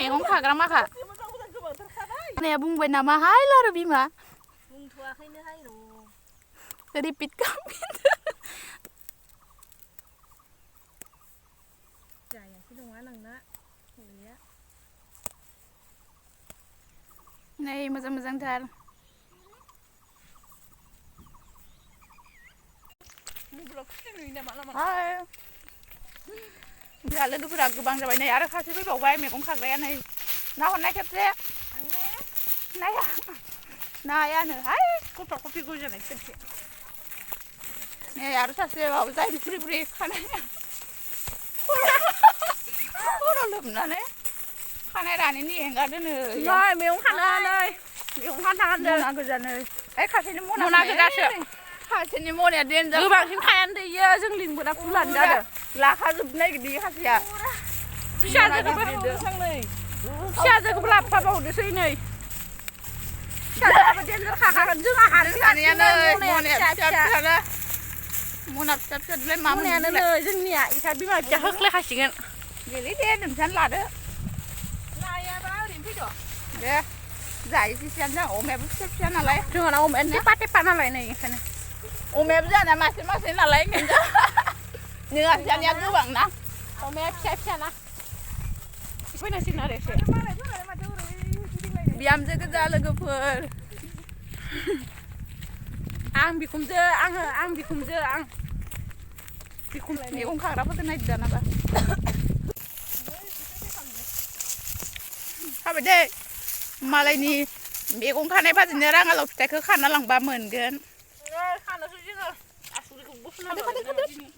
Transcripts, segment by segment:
मैगं खाग्रा माखा ने बुंबाय नामा हाय लारु बिमा बुंथ'वाखैनोहाय र' रिपिट खालामफिन जायासै नङा नोंना गैया नै मोजां-मोजांथार हाय जोंहा लोगोफोरा गोबां जाबाय नै आरो सासे फैबावबाय मैगं खाग्राया नै ना हरनाय खेबसे नाया नायानो हाय कफा कफि गुजानाय खेबसे नै आरो सासे बाव जाय बुरि खानाया खर' लोबनानै खानाय रानैनि एंगारदो नै मैगं खानो मैगं खानो थांदों मना गोजानो ओइ खासेनि मना गोजासो खासेनि मनाया देनजार गोबांसिन खायानो दैयो जों लिंबोना फुलानो जादों लाखाजोबनो नागिरदों खासेया फिसाजोखौबो लाबोफाबावदोसै नै फिसाजोआबो देनजार खाखागोन जोंहा हानो सानैयानो मनाया फिसा मना फिसा मा मोनायानो नै जोंनिया इसा बिमा बिफाया होख्लायखासिगोन गेले दे नोंसानो लादो नायाबा ओरैनो फैद' दे जायो फिसायानो जा अमायाबो फिसा नालाय जोंहाना अमायानो टेपा नालाय नै ओंखायनो अमायाबो जाना मासे नालाय नोंहा फिसानिया गोबां ना अमाया फिसा ना फैनांसिगोन आरो एसे बिहामजो गोजा लोगोफोर आं बिखुमजो मैगं खाग्राफोरखौ नायदो दानाबा खाबाय दे मालायनि मैगं खानाय बादिनो राङालाव फिथाइखौ खाना लांबा मोनगोन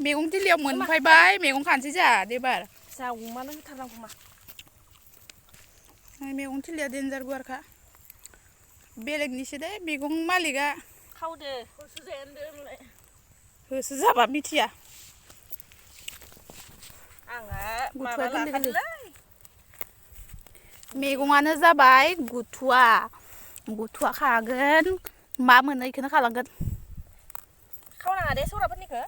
मैगं थिलियाव मोनफैबाय मैगं खानोसै जोंहा देबार जा अमानो होथारनांगौ मा मैगं थिलिया देन्जार गुवारखा बेलेगनिसो दे मैगं मालिकआ खावदो होसो जायानदो होसो जाबा मिथिया माबा लाखादोलै मैगङानो जाबाय गुथुवा खागोन मा मोनो इखौनो खालांगोन खावनाङा दे सौराफोरनिखौ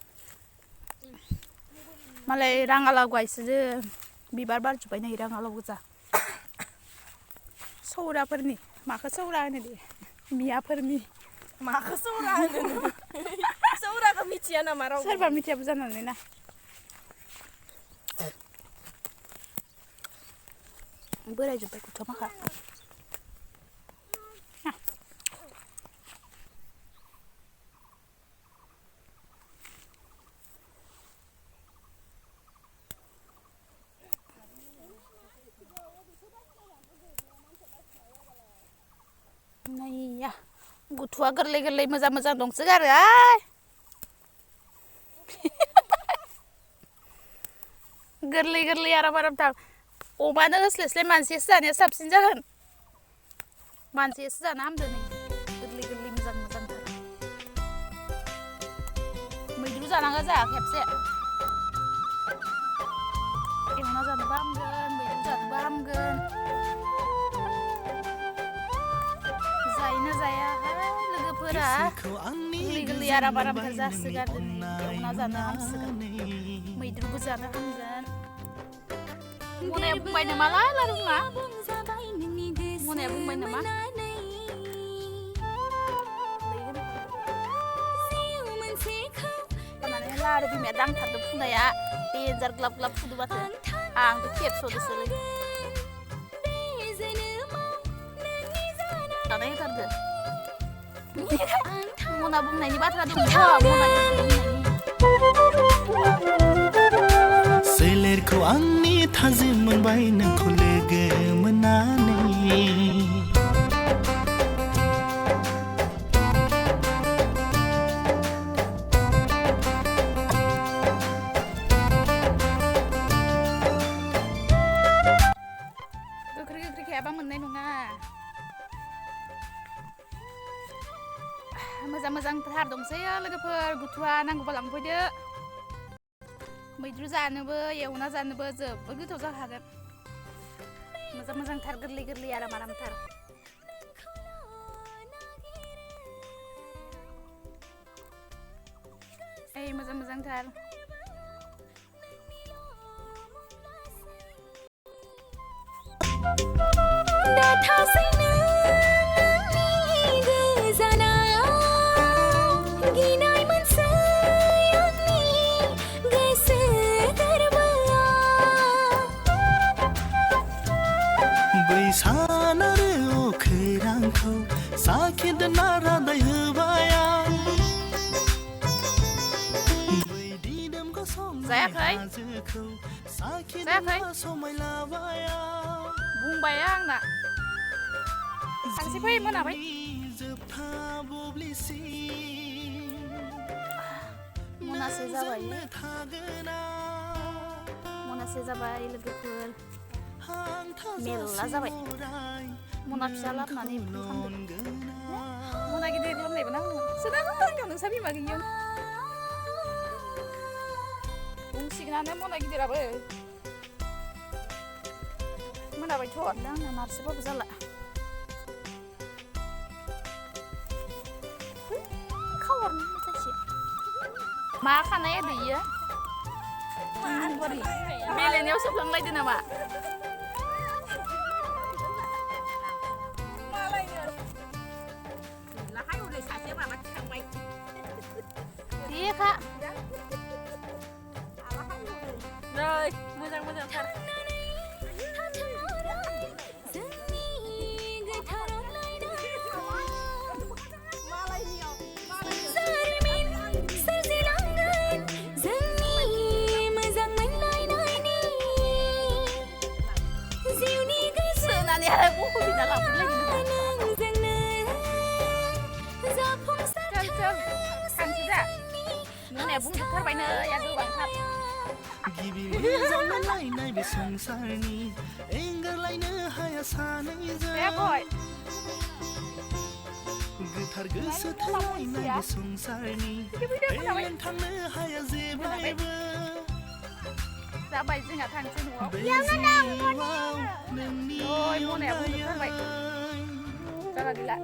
मालाय राङालाव गायसोदो बिबार बारजोब्बाय नै राङालाव गोजा सौराफोरनि माखौ सौरा होनो दे मियाफोरनि माखौ सौरा होनो सौराखौ मिथिया नामा रावबो सोरबा मिथियाबो जानानै ना बोरायजोब्बाय गुथुवा माखा नैया गुथुवा गोरलै मोजां दंसोगारो गोरलै आरामथार अमानो होस्लायस्लाय मानसियासो जानाया साबसिन जागोन मानसियासो जानो हामदो नै गोरलै मोजांथार मैद्रु जानांगौ जोंहा खेबसे एवना जानोबो हामगोन मैद्रु जानोबो हामगोन जायोना जाया लोगोफोरा गोरलै आरामथार जासोगारदों एवना जानो हामसिगोन मैद्रुबो जानो हामगोन मनाया बुंबाय नामालाय लारुङा मनाया बुंबाय नामा माने लारु बिमाया दांथारदों फुंनाया देन्जार ग्लाब फुदो माथो आंथ' खेबस'दोसोलै दानाय होथारदो मना बुंनायनि बाथ्रा दङ सोलेरखौ आंनि थाजिम मोनबाय नोंखौ लोगो मोननानै गोख्रै खायाबा मोननाय नङा मोजांथार दंसै लोगोफोर गुथुवा नांगौबा लांफैदो मैद्रु जानोबो एवना जानोबो जोबोद गोथाव जाखागोन मोजांथार गोरलै आरामथार मोजांथार थासैनो आंनि गोजानाव गिनाय मोनसै आंनि गोसो गोरबोआव बै सान आरो अखोरांखौ साखिदोना रादाय होबाय आं बै दिदोम गसंनाय जायाखै? हाजोखौ जायाखै? साखिदोना समायलाबाय आं बुंबाय आंना सानसे फै मोनाबाय जोबथा बुब्लिसिम मोनासे जाबाय नोंजोंनो थागोन आं मोनासे जाबाय लोगोफोर हां मेरला जाबाय थाजासिम मना फिसा लाबोनानै ओंख्रि खालामदो अनगोन आं मना गिदिर लाबोनायबो नांगौमोन सोदां थांनायाव नोंसा बिमा गैयियाव बुंसिगोनानो मना गिदिराबो मोनाबायथ' दा आंना नारसिबाबो जाला खावरनि मेथाइसो मा खानाय दैयो बोरै बेलेनायाव सोफ्लांलायदो नामा देखा नै मोजां मोजांथार सोनानै आरो बख'फिनना लांफिनलायदो चल चल थांसै दा मोनाया बुंजोबथारबायनो या गोबांथार गिबि मोजां मोनलायनाय बे संसारनि एंगारलायनो हाया सानैजों जायाखै गोथार गोसो थोलायनाय बे संसारनि एंगारनो थांनो हाया जेब्लायबो जाबाय जोंहा थांसै न'आव बे जिउआव नोंनि ओइ मनाया बुंजोबथारबाय जाला गैला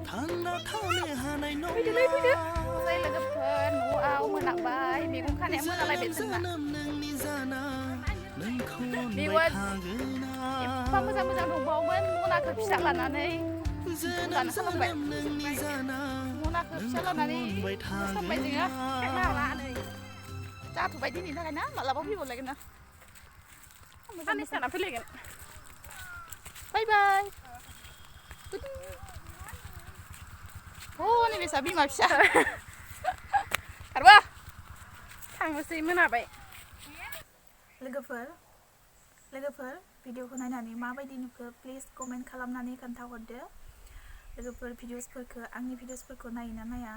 थांना थानो हानाय फैदोलै फैदो नङा जाय लोगोफोर न'आव मोनाबाय मैगं खानाया मोनालायबाय जोंना जोनोम नोंनि जाना नोंखौ बेबो अनबाय थागोन एफा मोजां मोजां दंबावोमोन मनाखौ फिसा लानानै जोनोम खालामबाय जोनोम नोंनि जाना मनाखौ फिसा लानानै अनबाय खालामबाय जोङो थागोन जाथ'बाय दिनैनि थाखाय ना मालाबा फैबावलायगोन ना साननैसो जाना फैलायगोन बाय बाय हनै बेसा बिमा फिसा खारबा थांनोसै मोनाबाय लोगोफोर भिडिअखौ नायनानै माबायदि नुखो प्लिज कमेन्ट खालामनानै खोन्थाहरदो लोगोफोर आंनि भिडिअसफोरखौ नायोना नाया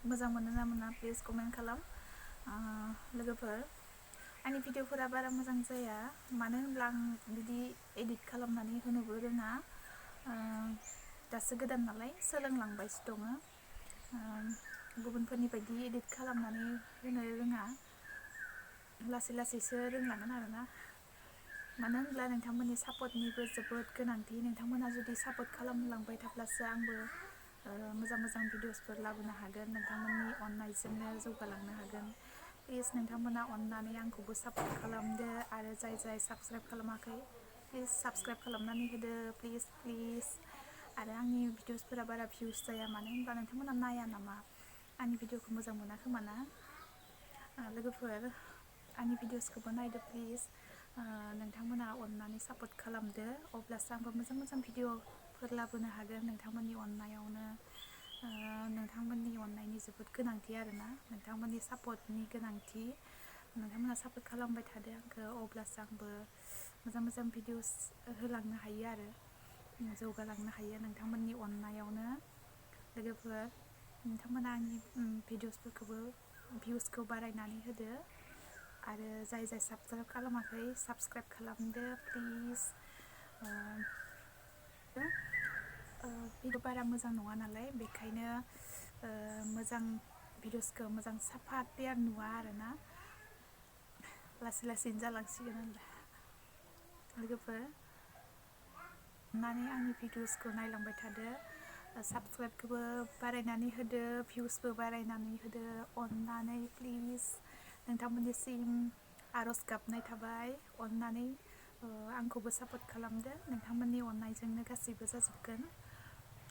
मोजां मोनो ना मोना प्लिज कमेन्ट खालाम लोगोफोर आंनि भिडिअफोरा बारा मोजां जाया मानो होनब्ला आं बिदि एडिट खालामनानै होनोबो रोङा दासो गोदान नालाय सोलोंलांबायसो दङ गुबुनफोरनि बायदि एडिट खालामनानै होनो रोङा लासै लासैसो रोंलांगोन आरोना मानो होनब्ला नोंथांमोननि सापर्टनिबो जोबोद गोनांथि नोंथांमोना जुदि सापर्ट खालामलांबाय थाब्लासो आंबो मोजां मोजां भिडिअसफोर लाबोनो हागोन नोंथांमोननि अननायजोंनो जौगालांनो हागोन प्लिज नोंथांमोना अननानै आंखौबो सापर्ट खालामदो आरो जाय साबस्क्राइब खालामाखै प्लिज साबस्क्राइब खालामनानै होदो प्लिज आरो आंनि भिडिअसफोरा बारा भिउस जाया मानो होनब्ला नोंथांमोना नाया नामा आंनि भिडिअखौ मोजां मोनाखोमा ना लोगोफोर आंनि भिडिअसखौबो नायदो प्लिज नोंथांमोना अननानै सापर्ट खालामदो अब्लासो आंबो मोजां मोजां भिडिअफोर लाबोनो हागोन नोंथांमोननि अननायावनो नोंथांमोननि अननायनि जोबोद गोनांथि आरोना नोंथांमोननि सापर्टनि गोनांथि नोंथांमोना सापर्ट खालामबाय थादो आंखौ अब्लासो आंबो मोजां मोजां भिडिअस होलांनो हायो आरो जौगालांनो हायो नोंथांमोननि अननायावनो लोगोफोर नोंथांमोना आंनि भिडिअसफोरखौबो भिउसखौ बारायनानै होदो आरो जाय साबस्क्राइब खालामाखै साबस्क्राइब खालामदो प्लिज भिडिअ बारा मोजां नङा नालाय बेखायनो मोजां भिडिअसखौ मोजां साफा क्लियार नुवा आरोना लासै लासैनो जालांसिगोन होनब्ला लोगोफोर अननानै आंनि भिडिअसखौ नायलांबाय थादो साबस्क्राइबखौबो बारायनानै होदो भिउसबो बारायनानै होदो अननानै प्लिज नोंथांमोननिसिम आरज गाबनाय थाबाय अननानै आंखौबो सापर्ट खालामदो नोंथांमोननि अननायजोंनो गासैबो जाजोबगोन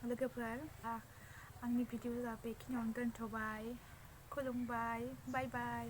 लोगोफोर आंनि भिडिअ'आ बेखिनियावनो दोनथ'बाय खुलुमबाय बाय बाय